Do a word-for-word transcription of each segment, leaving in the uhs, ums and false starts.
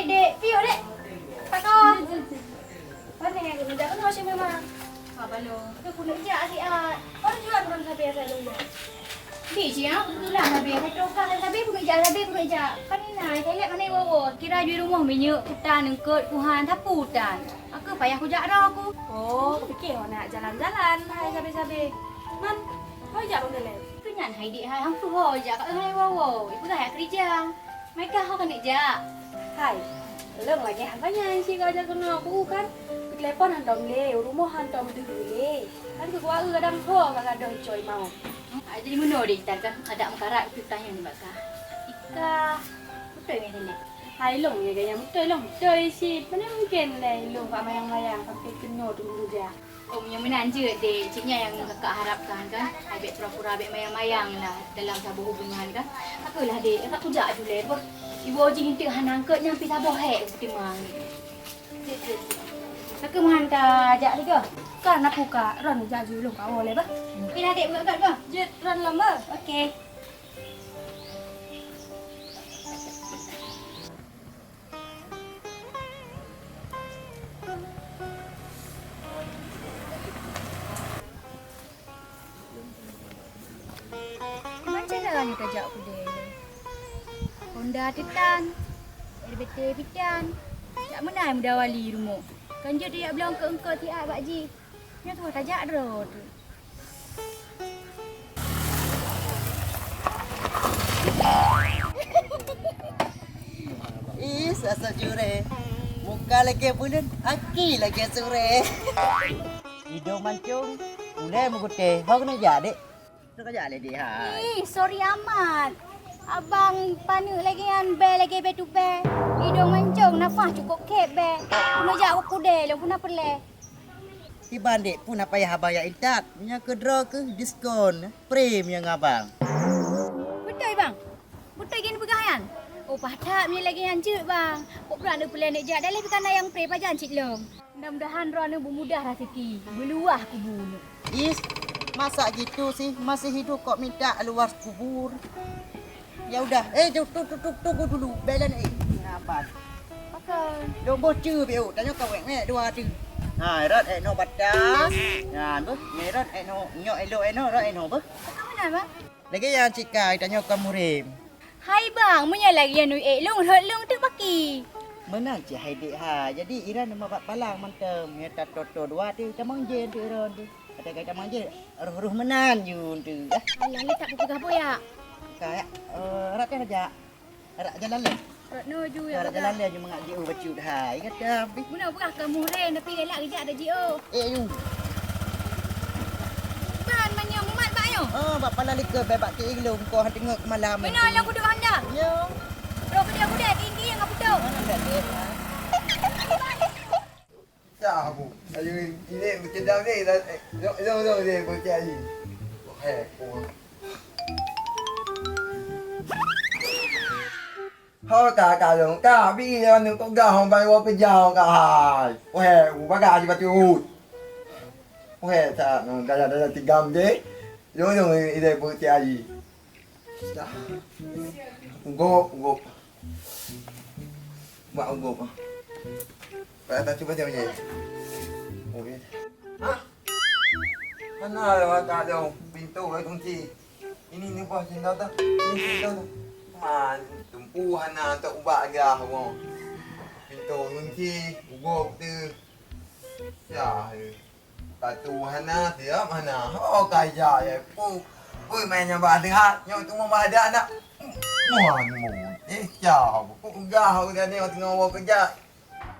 Dek, piôh, Dek. Pakon? Pane keuneuk jak keunoe cit memang. Ha, balo. Tapi keuneuk jak siat. Baru jua turun sabe asai lôn. Di cia, kebetulan sabe. Saya troka sabe, keuneuk jak sabe, keuneuk jak. Kan ina, saya lihat mana wowo. Kira jui rumoh minyeuk, kutan, eungkot, kuhan, sapu tan. Aku payah kujak droe ku. Oh, kupike ho nak jalan-jalan, hai sabe-sabe. Man, ho jak bang Dalem? Keu nyan hai dik hai, hang peue ho jak kat hai wowo. Ipeugah jak keurija. Meuka ho keuneuk jak. Hai, lôn lagèe haba nyan cit ka jak keunoe ku kan. Keu telepon hantom lé, u rumoh hantom deuh lé. Kan keu kuaeu kadang ho ka gadôh coy mau. Hmm, jadi meunoe deh intan kan, adak meukarat keu tanyong bak ka. Ika, beutôi ngon nenek. Hai lôn ya gaya beutôi lôn, beutôi cit. Mana mungkin lé lôn bak mayang-mayang sampai keunoe tu jak. Oh, meunyoe meunan jeuet, Dek. Cit nyan nyang kakak harapkan, kan. Hai bèk pura-pura, bèk mayang-mayang lah dalam saboh hubungan, kan. Ka keuh lah, Dek. Kakak kujak aju lé, beuh. Iwoe jih eunteuk hana eungkot nyan pih saboh hék peutimang. Jeuet, jeuet, jeuet. Ka keuh meuhan ka jak lé keuh? Kan aku ka ron jak aju lôn ka woe lé, beuh. Pih lah, Dek, beuh, beuh. Jeuet ron lom, beuh. Oke. Macam mana ni tajak kudeh? Honda Titan, R B T Titan. Tak menai muda wali rumoh. Kan jeuet dia belong ke engkau tiap bak jih. Nyoe tuah tajak droe tu. Ih, sasa juré. Muka lagèe buleuen, aki lagèe suré. Idong mancung, ulèe meuguté. Ho keuneuk jak, Dek? Keuneuk jak lé, Dek, hai. Ih, sorry amat. Abang paneuk lagèe nyan, bèe lagèe bèe tubèe. Idong mancung, nafah cukôp khép bèe. Keuneuk jak u keudè lôn, peue na peureulèe. Kiban, Dek, peue na payah abang jak intat. Meunyoe keu droe keuh diskon, prem nyang abang. Beutôi, Bang? Beutôi geupeugah nyan? Oh, paih that meunyoe lagèe nyan jeuet, Bang. Kok brat neupeuleueh neuk jak daleh pih ka na nyang prem pajan cit lom. Mudah-mudahan droeneuh beumudah raseuki, beuluwah kubu neuh. Is, masa jitu sih, masih hidup kok minta luwah kubur? Ya udah, eh, tu, tu, tu, tu, tunggu dulu, bèe lôn, eh, ngaban. Pakon? Lôn boh ceu biôh, tanyoe ka wék-wék dua tu. Ha, rot eh noh batas. Ha, beuh, nyoe rot eh noh, nyoe elok eh noh, rot eh noh beuh. Pakon meunan, Bang? Lagèe nyan cit kai, tanyoe ka murim. Hai, Bang, meunyoe lagèe nyan uék lôn, rot lôn teuk paki. Meunan cit hai dek ha. Jadi, iran nyoe bak palang mantong, nyoe tato-to dua tu, tamong je tu iran tu. Kata-kata manje, roh-roh meunan yun tu. Alah, le tak peugah boyak. Ka, ya. Eh, rak kan aja. Rak jalan le. Rak no ju ya. Rak jalan le ju mengak jiu bacut hai. Kata habis. Guna peugah ke muhre, tapi elak kejak ada jiu. Eh, yu. Ban manyong umat bak yo. Oh, bak pala lika bebak ke ilung ko tengok malam. Mana lo kudu anda? Yo. Bro, kerja kuda tinggi yang apa tu? Mana dah deh. Cah bu. Ayo ini bercedang ni. Jom, jom, jom ni bercedang ni. Hai, oh. Ho ka ka jom ka bi ya ni kok gah hong bai wo keujau ka hai. Weh, u baga ji batu. Weh, ta daya daya tigam je. Jom, jom ini bercedang ni. Dah. Ugop, ugop. Mak ugop. Pak tak cuba dia macam ni. Oh, ya. Ha? Mana ada tak ada pintu ada kunci. Ini ni bos cinta tu. Ini cinta tu. Man, tumpu hana tak ubak gah wong. Pintu kunci, ugop tu. Ya. Ka tuh hana, tiep hana. Oh, kaya ya. Pu, pui main nyabah teuhat. Nyoe tu mah ada anak. Muan mu. Eh, siapa? Kok gah udah ni tengah awak kerja.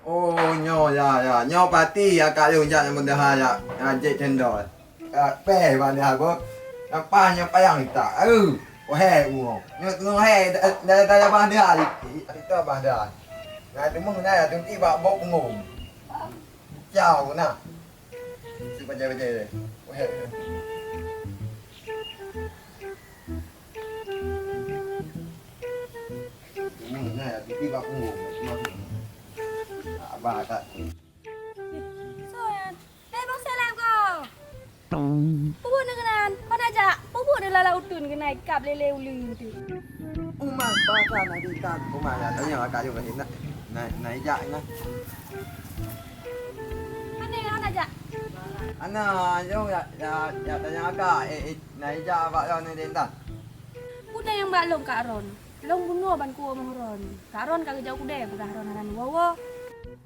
Oh, nyoe ya ya. Nyoe pati ya kak lôn jak nyang mudah ya. Ngajek cendol. Peh bang dia aku. Apa nyoe payang tak? Aduh. Oh, hai, uang. Nyoe tengah hai dah dah dah bah dia. Kita bah dia. Nah, tu mung dah tu tiba bau punggung. Jauh nah. Si bajai-bajai deh. Weh. Ini nah ya pipi bak punggung. Abah tak. So ya. Eh, bang salam ko. Pubu ni kenan. Pada jak. Pubu ni lala utun kenai kap lele ulun tu. Umah bahasa nak dikat. Umah ya tanya akak juga nak. Na, na ijak na. Pane hana jak? Ana, jong ya, ya, ya tanya ka. Eh, eh, na ijak bak lôn ni Intan. Peue nyang bak lôn Kak Ron? Lôn bunoe ban kuwoe rumoh Ron. Kak Ron ka geujak u keudè peugah Ron hana neuwoe-woe.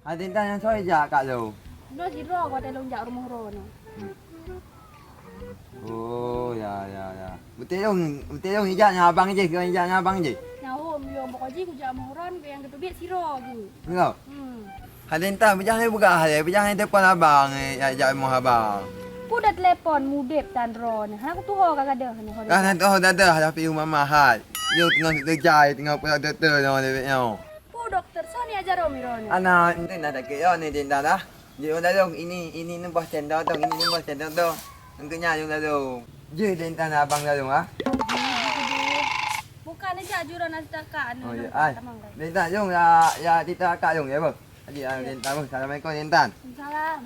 Hai Intan, nyang soe ijak Kak lôn? Bunoe sidroe watèe lôn jak rumoh Ron. Oh, ya, ya, ya. Beutôi lôn, beutôi lôn ijak nyan abang jih, keu ijak nyan abang jih. Nyaho meuyong pokok jih kujak rumoh Ron, keu nyang geuteubiet sidroe geuh. Sidroe? Hmm. Hai Intan, peue nyang neupeugah lé, peue nyang neutelepon abang, eh, jak, jak rumoh abang. Ku dah telepon mudeb tan droeneuh. Hana kutuho ka gadoh nyoe. Dah, dah, dah, dah, dah, dah, pi mama hai. Yo teungoh keureuja, teungoh pula dokto nyoe, nyoe. Peue dokto, soe nyang ajar droeneuh? Ana, enten na sakét yo ni Intan dah. Jeuet u lalong, ini, ini neuboh cendol dong, ini neuboh cendol dong. Engkau nyan u lalong. Jeuet Intan abang lalong ah. Bukan aja jurang nasi takak anu. Oh ya, ai. Intan jong ya, ya tita kak jong ya bang. Jadi ah, Intan bang. Assalamualaikum Intan. Salam.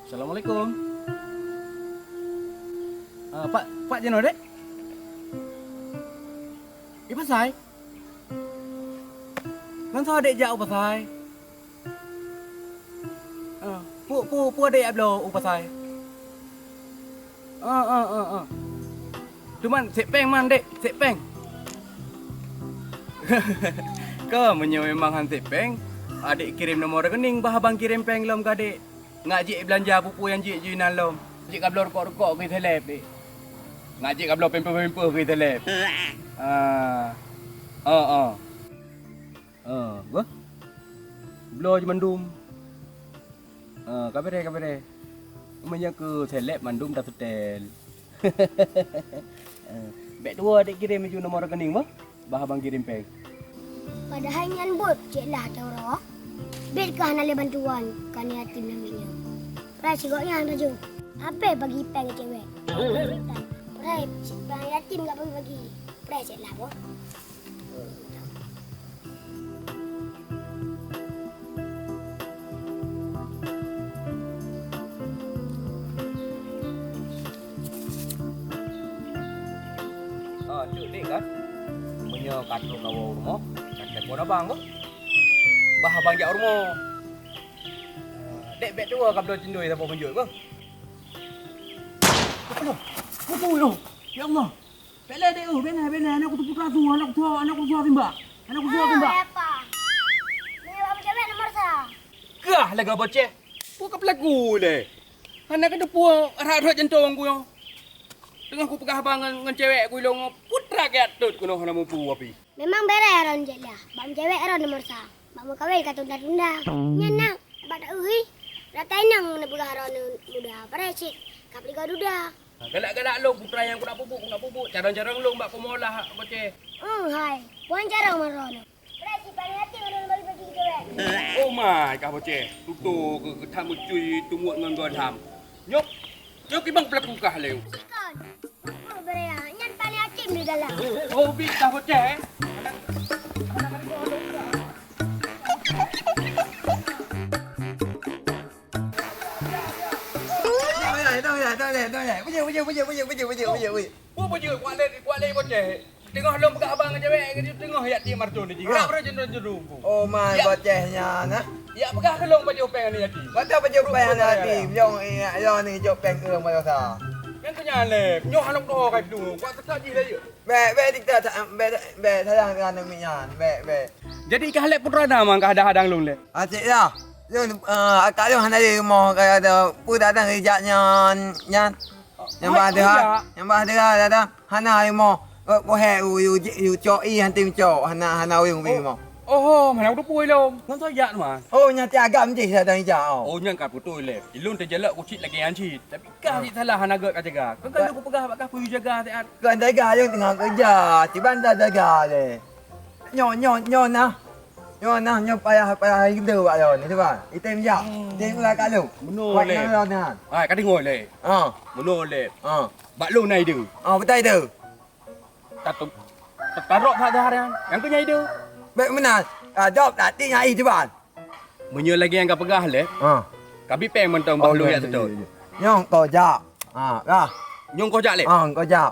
Assalamualaikum. Ah, Pak, Pak jinoe dek? I pasai? Ngon soe dek jak u pasai? Ah, pu, pu, pu dek jak bloe u pasai? Ah, ah, ah, ah. Cuman sép péng man dek, sép péng. Ka meunyoe memang han sép péng, adek kirém nomor rekening bah abang kirém péng lom ka dek. Ngak jeuet beulanja peue-peue nyang jeuet jih inan lom. Jeuet kabloe rukok-rukok keu iseleb dek. Ngak jeuet kabloe pampers-pampers keu iseleb. Ah. Ah, ah. Ah, bah. Bloe jih mandum. Ah, ka beureh, ka beureh. Meunyoe keu seleb mandum taseutèl. Eh, bèk tuwoe dek kirém laju nomor rekening bah, bah abang kirém péng. Padahai nyan buet cit lah teuroh. Bit kah hana lé bantuan keu aneuk yatim namiet nyoe. Prai sigok nyan laju. Ape bagi péng cewek? Prai aneuk yatim gak bagi-bagi. Prai cit lah boh. Ah, cuk dek kan. Meunyoe ka trok kawoe u rumoh, ka telepon abang ko. Bah abang jak u rumoh. Ah, dek bèk tuwoe ka bloe cindoi saboh meujeuet ko. Aduh, beutôi loh. Ya Allah. Bèk lé deh, oh, bèk lé, bèk lé. Aneuk kutu putra tu, aneuk kutu, aneuk kutu timbak. Aneuk kutu timbak. Ah, apa? Meunyoe bak cewek nomor sa. Kah lagèe boceh. Peue ka peulaku lé. Hana ka teupeue rhot-rhot jantong ku nyoe. Teungoh kupeugah haba ngon, ngon cewek ku ilong, putra keu atot keunoe hana mupu api. Memang bèrèh Ron jeuet lah. Bak cewek Ron nomor sa. Bak meukawen ka tunda-tunda. Nyan na, bak ta-eu hi. Rata inong neupeugah Ron muda. Paré cit, ka peuligoe duda. Galak-galak lôn putra nyang kunak pupuk, kunak pupuk. Carông-carông lôn bak kumolah boceh. Oh, hai. Wan carông marono. Beurati paling hati marono bagi-bagi kita, weh. Oh my, kah boceh. Tuto ke, ke that meucui tumuak ngon gon ham. Nyok, nyok ibang pelaku kah leu. Kon. Aku beuraya. Nyan paling hati di dalam. Oh, bi kah boceh, eh. Tong ya, tong ya, tong ya, tong ya. Bujur, bujur, bujur, bujur, bujur, bujur, bujur, bujur. Bujur, bujur, kuat lé, kuat lé boceh. Teungoh lôn peugah abang ngon cewek, teungoh yak ti marcon ni. Ah. Rak bro jendong jendong. Oh, man boceh nyan, nah. Yak peugah ke lôn bajôh péng ni yak ti. Bata bajôh péng aneuk yatim. Jong, eh, yo ni jôh péng keu lôn barosa. Nyang keu nyan lé, nyoh aneuk doh kai tu. Kuat sekat jih lé. Bèk, bèk, dik, tak, tak, bèk, bèk, sayang dengan aneuk miet nyan. Bèk, bèk. Jadi kah lé putra na mang kah hadang-hadang lôn lé? Asyik lah. Lôn, eh, akak lôn hana di rumoh, kaya ada peue datang rijak nyan, nyan. Nyang bah deuha, nyang bah deuha datang. Hana di rumoh. Kok bohé u, u, u cok i, hanti cok. Hana, hana ureueng ubé rumoh. Oh, mana udah pui lom. Ngon soe jak, Man? Oh, nyan ti agam jih datang ijak, oh. Oh, nyan ka putui lé. Ilôn teujalak kucit lagèe nyan cit. Tapi kah cit salah hana gèt ka jaga. Kan, kan aku peugah bak kah peue jaga siat. Kan jaga, lôn teungoh keureuja. Siban dah jaga lé. Nyoe, nyoe, nyoe nah. Nyoe nah, nyoe payah, payah geude bak lôn ni, cuba. Item jak. Item ulah kat lôn. Meunoe lé. Kuat nyoe nah. Hai, ka deungoe lé. Ha. Meunoe lé. Ha. Bak lôn na ide. Ha, beutôi ide. Tatu-, tatarok that dahar nyan. Nyang keu nyan ide. Bèk meunan. Ah, jaweueb that, ti nyan ide, cuba. Meunyoe lagèe nyang kapeugah lé, ha, kabi péng mantong bah lôn jak seutôt. Nyang kau jak. Ha, dah. Nyang kau jak lé? Ha, kau jak.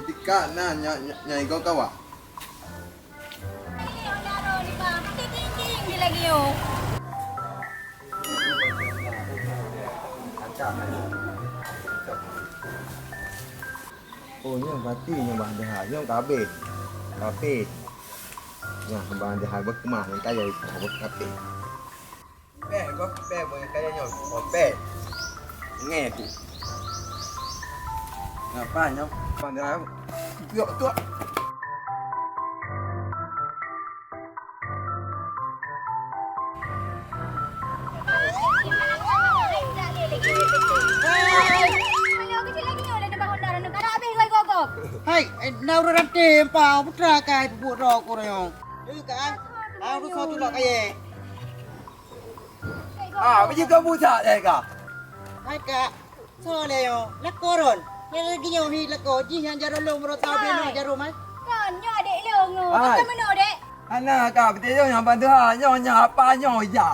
Itika na nya, nya, nyai go kawa. Oh, nyoe berarti nyoe bah deuha, nyoe kabeh. Tapi nyoe bah deuha beukeumah nyoe kaya beukape. Pèh, boh pèh, boh nyang kaya nyoe. Oh, pèh. Ngé tu. Ngapa nyoe? Pandai. Tuak, tuak. Hai, eh, na ureueng ranté empa putra kai peubuet droe ku nyoe. Ka, ah, ureueng soe tulak kayèe. Ah, biji kau busak deh ka. Hai kak, soe lé nyoe? Lakoe ron. Nyang lagèe nyoe hi lakoe jih nyang jaroe lôn meurasa bèk nyoe jaroe mai. Kon nyoe adék lôn nyoe. Hai. Bukan meunoe, Dek. Hana ka beutôi nyoe Bang Deuhar, nyoe nyang apa nyoe ija.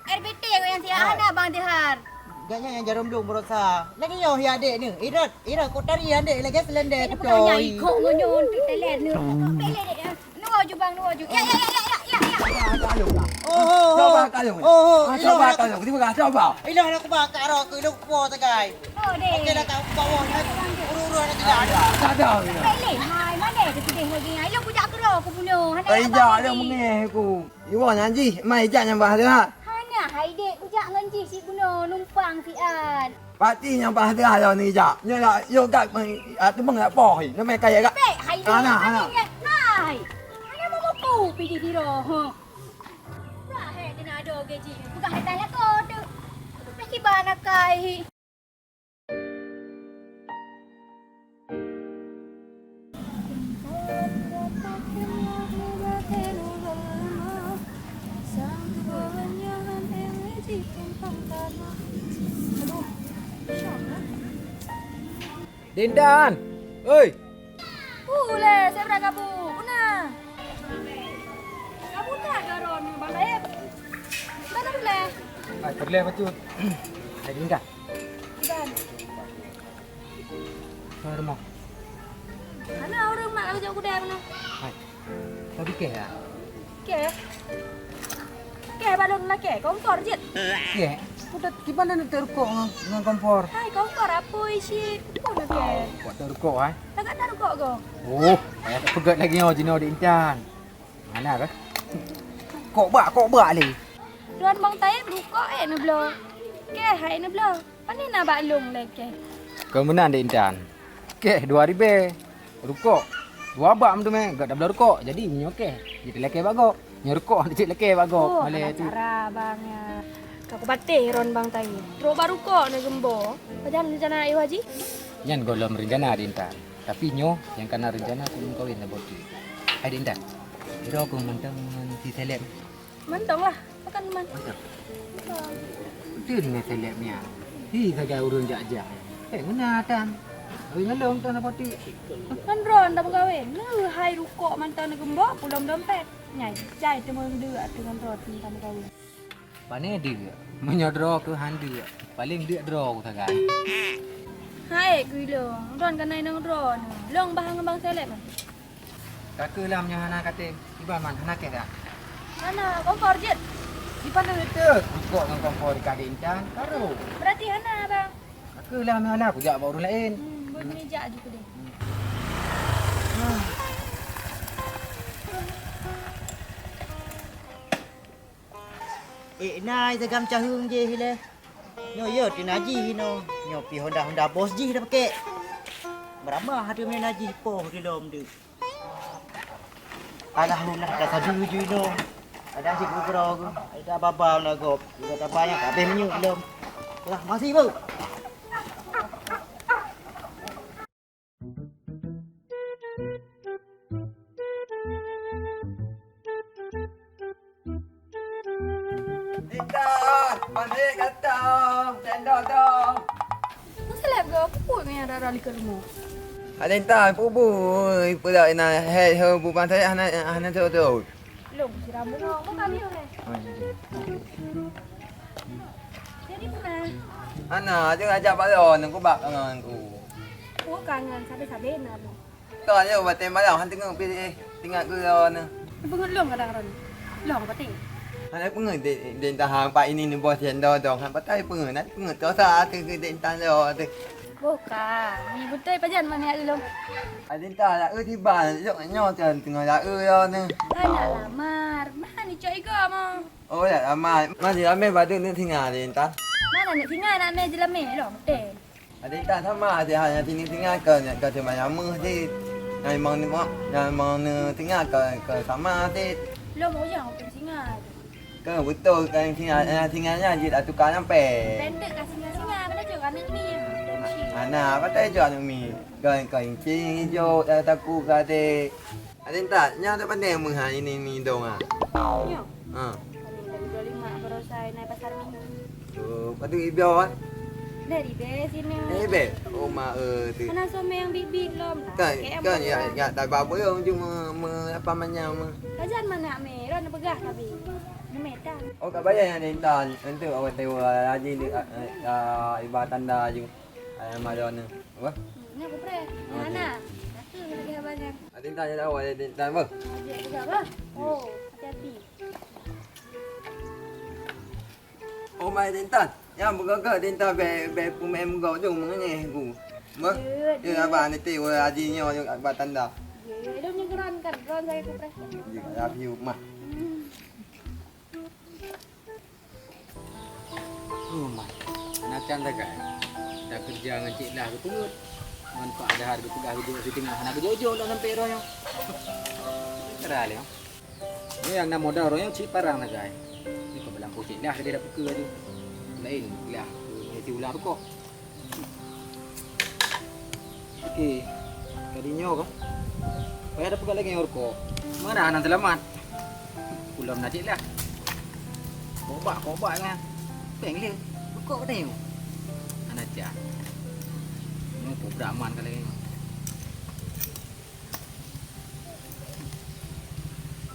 R B T ngon nyang siah hana Bang Deuhar. Gobnyan nyang jaroe lôn meurasa. Lagèe nyoe hi adék nyoe. Irot, irot kok tari adék lagèe selendè kutoi. Ini bukan nyai kok ngon nyoe untuk teler nyoe. Bèk lé, Dek. Nuwoe ju bang, nuwoe ju. Ya, ya, ya, ya, ya, ya, ya. Coba kalung. Oh, oh, coba kalung. Terima kasih, coba. Ilah nak kuba karo ke lu po tegai. Oh, deh. Okey dah tak bawa ni. Uru-uru nak tidak ada. Tak ada. Hai, mana dia sedih lagi? Ayo kujak kero ku bunuh. Hana. Eh, ijak ada mengeh ku. Iwa nyan jih, mai ijak nyang bah dah. Hana hai dek kujak ngon jih si bunuh numpang siat. Pati nyang bah deuh lôn ijak. Nyoe lak yo gat meng, ah, teumeng lak poh. Nyoe meukai gat. Pek, hai. Hana, hana. Hai. Hana meumupu pih di siro, ha. Bah, he, kena ado gaji. Peugah hai tai lakoe tu. Peh kiban akai. Dindan! Oi! Uleh, saya berangkat bu. Puna. Kamu tak ada ron, Bang Daib. Mana boleh? Hai, boleh bacut. Hai, Dindan. Iban. Ka rumoh. Hana ureueng mak lagèe jak u kudai meunan. Hai. Ka bikeh ya? Keh. Keh balon lakèe, kompor jeuet. Keh. Udah kiban na teurukok ngon, ngon kompor. Hai, kompor apui cit. Pun na keh. Buat teurukok ai. Tagak teurukok go. Oh, payah peugöt lagèe nyoe jinoe di intan. Mana kah? Kok bak, kok bak lé. Tuan Bang Taib rukok eh neubloe. Keh hai neubloe. Pane na bak lôn lé keh? Kon meunan dek intan. Keh dua ribèe. Rukok dua bak meuteumé, gak dabla rukok. Jadi nyoe keh, jadi lakèe bak gok. Nyoe rukok jadi lakèe bak gok. Oh, malèe tu. Cara bang ya. Ka kupatéh ron bang tai. Trok bak rukok na geumbo. Pajan rencana ayuh haji? Nyan gohlom rencana dek intan. Tapi nyoe nyang kana rencana keu lôn kawin lé boti. Hai dek intan. Iro keu mantong ngon si Seleb. Mantong lah. Makan man. Mantap. Beutôi ngon seleb nyan. Hi sagai ureueng jak-jak. Eh, meunan tan. Oi ngelong tan poti. Ngon droen tameukawen. Neuhai rukok mantong neugeumbok pulom dompet. Nyai, jai teumeudeuk teungon droen tameukawen. Pane deuk, meunyoe droe keuh han deuk, paleng deuk droe ku sagai. Hai, keu ilong, droen ka na inong droeneuh. Long bah ngon bang Seleb. Ka keuh lah meunyoe hana katé, iban man hana keh dak? Hana, kompor jeuet. Iban na teuh, bukok ngon kompor di kadek intan, baru. Berarti hana, Bang. Ka keuh lah meunyoe hana, kujak bak ureueng laén. Hmm, buet meunijak ju keudeh. Eh, na i tagam caheueng jih ilée. Nyoe yö teuh na jih inoe. Nyoe pih honda-honda bos jih tapakèk. Meuramah ateueh meunan jih poh di lom deuh. Alah, lôn na ka sadeue ju inoe. Kadang cit geugroe geuh. Ada baba na gob. Juga taba nyang ka abéh minyeuk lom. Lah, masi, Bu. Intan, mandi gata, tenda dong. Meusaleb geuh, peue nyang rara likot rumoh? Hai Intan, peue bu, peue dak na hai, heu, bu ban saya hana, hana tho-tho. Lôn siram bunga, bukan yuk, eh. Jadi pernah. Hana, aja ajak balon, aku bak kangen aku. Oh, kangen, sabe-sabe na. Kon yo, batèe malam han teungoh pih, eh, teuingat keu droeneuh. Peungeut lôn kadang-kadang. Lôn batèe. Hana peungeut dek, dek tahan pak ini ni bos jendol dong. Han patai peungeut, han peungeut. Toh sa ateueh keu dek intan lo ateueh. Boh ka, ni beutôi pajan mamiak ulôn. Adin ta la eu tiba, yok nyoe teungoh la eu lo ni. Hana lamar, mah ni cok igo mo. Oh, ya lamar. Masih ramé badu ni singa adin ta. Mana ni singa nak mé jelamé lo, beutôi. Adik tak sama adik hanya tinggi-tinggi ke, ke cuma nyameh cit. Nyai mang ni mak, nyai mang ni tinggi ke, ke sama cit. Lom uyang pun singa. Ke betul ke singa, eh, singa nya cit atuka sampai. Pendek ka singa-singa, mana tu anak ni? Anak apa tak jual mi? Ke ke incing hijau tak takut ke adik. Adik tak, nya tak pandai meuhai ini ni dong ah. Nyoe. Ha. Kami dari dua lima barosa nai pasar minggu. Oh, padu ibau ah. Dari be sini. Eh be, oh ma eh tu. Mana suami yang bibit lom. Kan, kan ya, ya tak apa boleh ujung me, me apa manyang me. Kajan mana me, ron peugah tapi. Nemetan. Oh, kat bayar yang dental. Untuk awak tewa lagi di, eh, eh, ibarat tanda je. Ayam ada ni. Apa? Ni aku pre. Mana? Aku lagi abang. Adik tanya dah awak adik tanya apa? Adik juga apa? Oh, hati-hati. Oh mai Intan. Nyang beugöt-göt Intan bèk bèk peumain meugöt jong meungéh ku. Mah. Ya, ya. Dia abang nanti orang haji nyoe juga buat tanda. Ya, ya, dia nyegeran kan, geran saya tu pre. Ya, love you mah. Hmm. Oh mai. Hana can sagai. Takeureuja ngon Cik Lah geupeungeut. Ngon Pak Dahar geupeugah geuduek siteungoh hana geujok-jok lom sampoe roh nyoe. Cara lé. Nyoe nyang na modal roh nyoe cit parang sagai. Nyoe ka beulampu Cik Lah sagai dak peue keu aju. Laén Cik Lah keu ngon isi ulang rukok. Oke, tadi nyoe kan? Payah dapat lagi ngon rukok. Mana anak selamat? Pulang najik lah. Kobak, kobak lah. Peng le. Rukok pada nyoe. Anak cak. Nyoe kobra aman kali nyoe.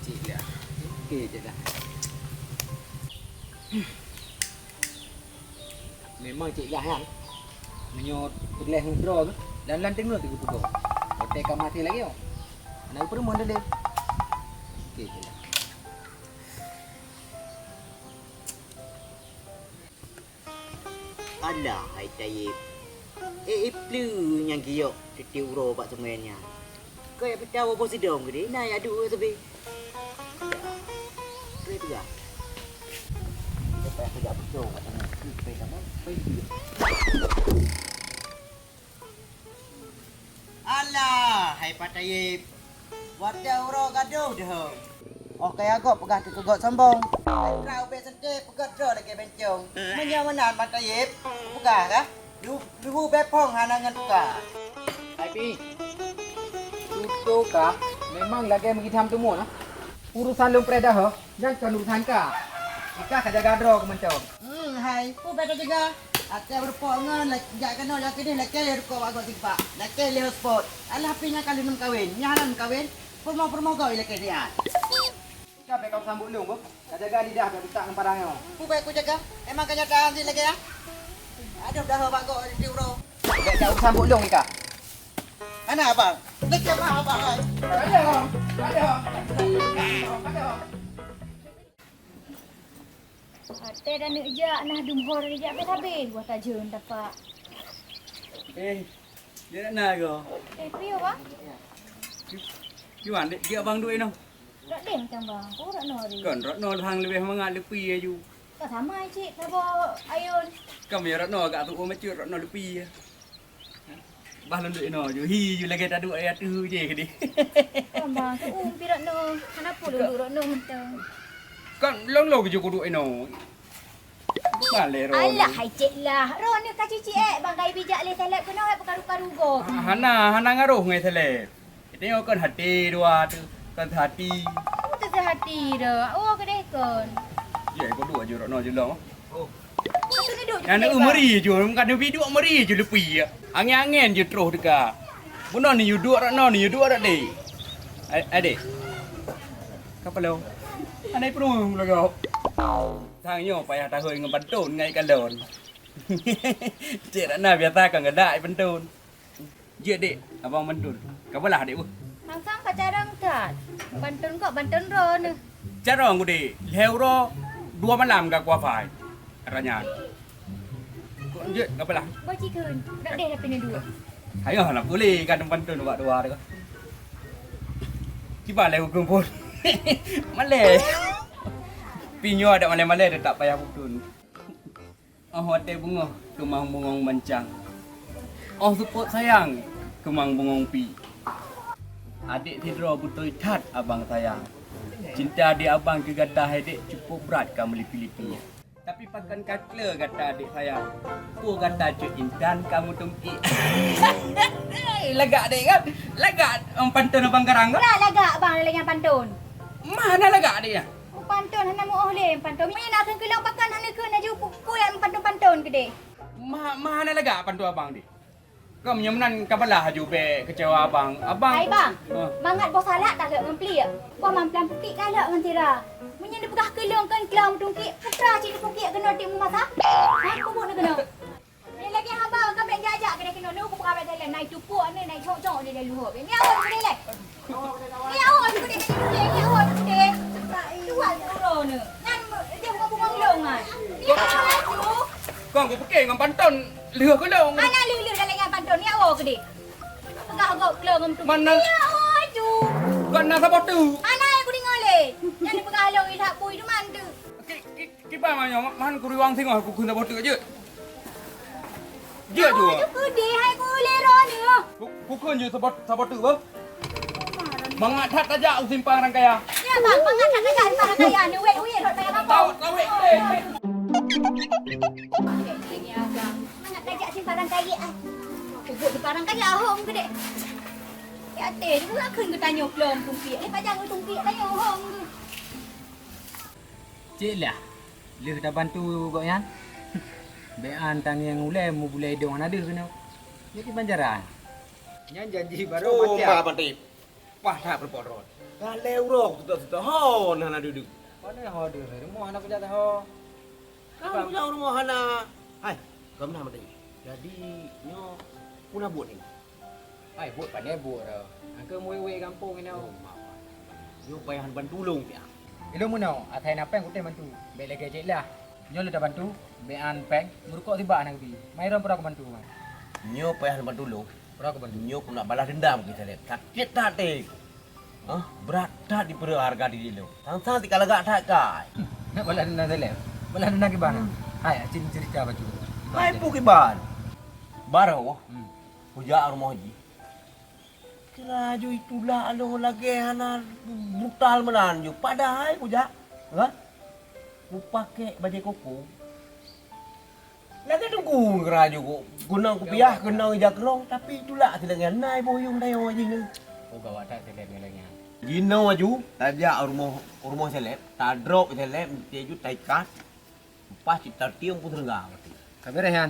Cik lah. Oke, cik lah. Memang Cik Lah nyan, meunyoe teugleh ngon droe geuh, lan-lan teungoh teugeupeugöt. Watèe ka maté lagèe nyoe, hana geupeureumeun deh. Oke, Cik Lah. Alah, hai Taib. Eh, ié peue nyang geuyok teuti uroe bak sungai nyan? Keu jak peutah boh sidong keudeh, na jak duek sabe. Keu peugah. Lepas aku jak peucong kat sana. Pai sama, pai dia. Alah, hai Pak Taib. Watèe uroe gadoh deuh. Óh kaya gob peugah keu gop sombong. Hai trau ubé seuntée peugöt droe lagèe bencong. Meunyoe meunan Pak Taib, peugah kah? Lu-, luhu bèe phong hana ngon tuka. Hai Pi, tutoe ka memang lagèe meugi tham teumon ah. Urusan lôn preh dahô, nyan kon urusan ka. Ika ka jaga droe keu mantong. Hmm, hai, peue bèe tajaga? Até beureumpok ngon la-, jak keunoe jak keudeh lakèe lé rukok bak gob sipak. Lakèe lé hotspot. Alah Pi nyan ka lheueh meukawen, nyan hana meukawen. Peurumoh-peurumoh gob ilakèe siat. Ka bèk kau sambot lôn, boh. Ka jaga lidah bèk butak ngon padang nyoe. Peue bèk kujaga? Emang kenyataan jih lagèe nyan? Adoh, dah bak gob di uroe. Bèk kau sambot lôn, Ika. Hana, Abang. Lagèe ma, Abang, hai. Adoh, adoh, adoh, adoh. Watèe taneuk jak, nah dum ho taneuk jak, habéh-habéh buah tajeueng tapak. Eh, dia nak na ke? Eh, piye, Bang? Yuan, dek, dia abang duit noh. Rot deh macam bang, aku rot noh hari. Kon, rot noh hang leubeh mangat leupie aju. Kau sama cik, saboh ayun. Kam ya rot noh agak tu macam rot noh leupie. Bah lôn duek inoe ju, hi ju lagèe taduek ayah tu je keudeh. Abang, tu um pi rot noh. Kenapa lôn duek rot noh mantong? Kan long-long ju kuduek inoe. Balèe rot. Alah, hai cek lah. Rot ni ka cicik eh. Bang kai bijak lé seleb keunoe hai peukaru-karu gob. Ah, hana, hana ngaroh ngai seleb. Tengok kan hati dua tu, kan sehati. Kamu tu sehati dah. Oh, kedeh kon. Ya, ikut dua je rot noh je lah. Oh. Nyang na meri ju, bukan na biduek meri ju leupie. Angén-angén ju troh teuka. Bunoe ni ju duek rot noh ni ju duek rot deh. Adek. Kapalo. Anai penuh lagoe. Sang nyoe payah tahôi ngon pantôn ngai kalon. Cek rot na biasa kan gadak pantôn. Jeuet dek, abang pantôn. Ka beulah dek beuh. Sang-sang ka carông that. Pantôn kok pantôn droe neuh. Carông ku dek, lhèe uroe dua malam ka kuafai. Ranya. Kok jeuet ka beulah. Boh cikheun, dak deh tapi neuduek. Ayoh lah pulih kan pantôn bak dua tu. Kiban lé huköm phôn. Malèe. Pi nyoe adak malèe-malèe teutap payah pantôn. Óh watèe beungoh keumang bungong mancang. Óh seupôt sayang keumang bungong pi. Adek sidroe beutôi that abang sayang. Cinta di abang keu gata hai dek cukup brat ka meulipi-lipi. Tapi pakon ka kle gata adek sayang. Peue gata cut intan ka meutungki. Lagak dek kan? Lagak em, pantôn abang garang kan? Lah lagak bang lagak pantôn. Mana lagak dek ya? Pantôn hana meuoh lé pantôn. Meunyo na kheun keulong pakon hana kheun laju pu-, peue nyang pantôn-pantôn keudeh. Ma, ma hana lagak pantôn abang deh. Kau meunyo meunan ka beulah laju bèk keucewa abang. Abang. Hai bang, ha. Mangat boh salak talhok ngon pliek. Boh mamplam putik talhok ngon tira. Meunyo neupeugah keulong kon klang meutungki, putra cit neupukiek keunoe tiep meumasa. Ha, kubu neukeunoe. Nyan lagèe haba ka bèk jak-jak keunoe-keunoe, nyoe kupeugah bak dalam, nai tupuk ni, nai cok-cok ni lalu hok. Ni awak ni leh. Ni awak ni deh, ni deh, ni awak ni deh. Tuan uroe ni. Nyan dia bunga-bunga ulong kan. Ni awak tu. Kong ku pike ngon pantôn lheueh ku long. Hana lheueh-lheueh dalam nyan pantôn, ni awak ke deh. Peugah gok klo ngon tu. Mana? Ni awak tu. Kong na saboh tu. Hana aku dengar leh. Nyan peugah long ilak bui tu man tu. Ki, ki, Kiban ma nyoe, man kuriwang singoh kukheun saboh teuk jeuet. Jeuet ju. Jeuet keu deh hai ku lé droeneuh. Ku, kukheun jeuet saboh, saboh teuk beuh. Mangat that tajak u simpang Rangkaya. Ya bang, mangat that tajak simpang Rangkaya. Ni weh, weh, rot payah bang. Tawet, tawet. Mangat tajak simpang Rangkaya. Ah. Kubuk di parang kaya hong gede. Ya teh, dia bukan kheun geutanyoe plom tumpik. Ni pajang tumpik tanyoe hong. Cik lah, lheueh tabantu gobnyan. Bèk an tangieng ulèe meubulèe idong hana deuh keunoe. Nyoe kiban cara. Nyan janji barô. Oh, macam. Bah, Patip. Pah that peurumpok droe. Ka lhèe uroe tutôh-tutôh ho na hana deuh-deuh. Pane ho deuh, rumoh hana kujak taho. Ka kujak rumoh hana. Hai, gam na Patip. Jadi, nyoe peue na buet nyoe? Hai, buet pane buet dah. Angke muwèh-wèh gampông inoe. Oh, mak, mak. Nyoe payah neubantu lôn piah. Ilôn meunoe, asai na pèng kutem bantu. Bèk lagèe cit lah. Nyoe lôn tabantu, bèk an pèng, meurukok sibak hana geubi. Mai ron peue kubantu, mai. Nyoe payah neubantu lôn. Peue kubantu. Nyoe keuneuk balah deundam keu Saleb. Sakét that até. Hah, brat that dipeureuet hareuga diri lôn. Sang-sang tika lagak that kai. Nak balah deundam Saleb. Balah deundam kiban. Hai, acin cerita bacut. Hai, peue kiban. Baroe, hmm, kujak rumoh jih. Kira ju itulak lôn lagèe hana brutal meunan ju. Padahai kujak, ha? Kupakék bajèe koko. Lagèe teungku kira ju ku. Keunong kupiah, keunong ija keurong, tapi itulak sileungeue na iboh yum dayoe jih nyoe. Oh, gawat that Saleb nyoe lagèe nyan. Jinoe ju, tajak rumoh, rumoh Saleb, tadrop Saleb, laju taikat. Leupah cit tatieng pun seureuga mati. Ka beureh nyan.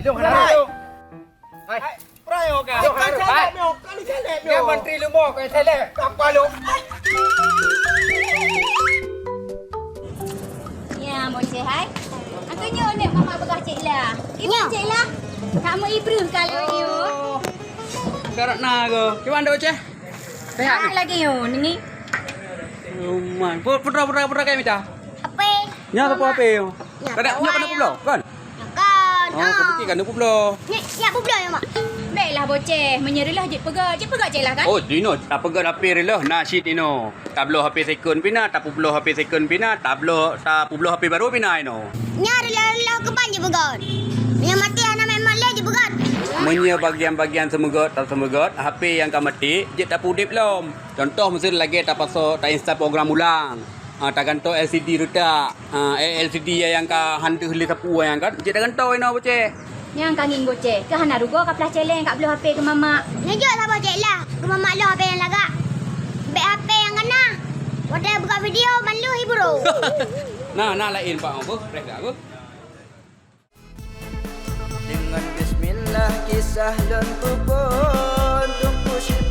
Ilong hana. Hai. Hai. Hai. Prai ho ka. Hai. Hai. Kan salep nyoe, kan salep nyoe. Dia menteri lumo kan salep. Apa lu? Ya, Monceh hai. Angka nyoe ni mama peugah Cik Lah. Ibu Cik Lah. Kamu ibreuh kalau nyoe. Oh. Karat na ke? Kiban dah Ceh? Sehat ni? Lagi yo, ni. Rumah. Pu-, putra, putra, putra kami dah. Apa? Nya apa apa yo? Nya kada, nya kada publoe, kan? Kan. Oh, ah. Kepikiran nak publoe. Ni, nak publoe ya, Mak? Baiklah, Boceh. Meunyoe reuloh jeuet peugah, jeuet peugah Cik Lah, kan? Oh, dino, tak peugah H P reuloh, na cit ino. Tabloe H P second pih na, tapubloe H P second pih na, tabloe, tapubloe H P baru pih na ino. Nya reuloh-reuloh keuban jipeugot. Meunyoe maté hana mat-mat lé jipeugot. Meunyoe bagian-bagian seumeugot, taseumegot, H P nyang ka maté, jeuet tapeuudeb lom. Contoh, miseu lagée tapasoe, ta-install program ulang. Ha, tagantoe L C D retak. Ha, eh, L C D nyang ka han deuh lé sapeue nyang kan, jeuet tagantoe inoe Boceh. Nyang ka ngieng Boceh, keu hana rugoe ka plah celeng ka bloe H P keu mamak. Nyoe jeuet saboh Cik Lah, keu mamak lôn H P nyang lagak. Bék H P nyang kana. Watée buka video ban lheueh hiburan. Nah, nah laén bak beuh, preh dah beuh. Deungon bismillah kisah lôn peuphon, Teungku Syekh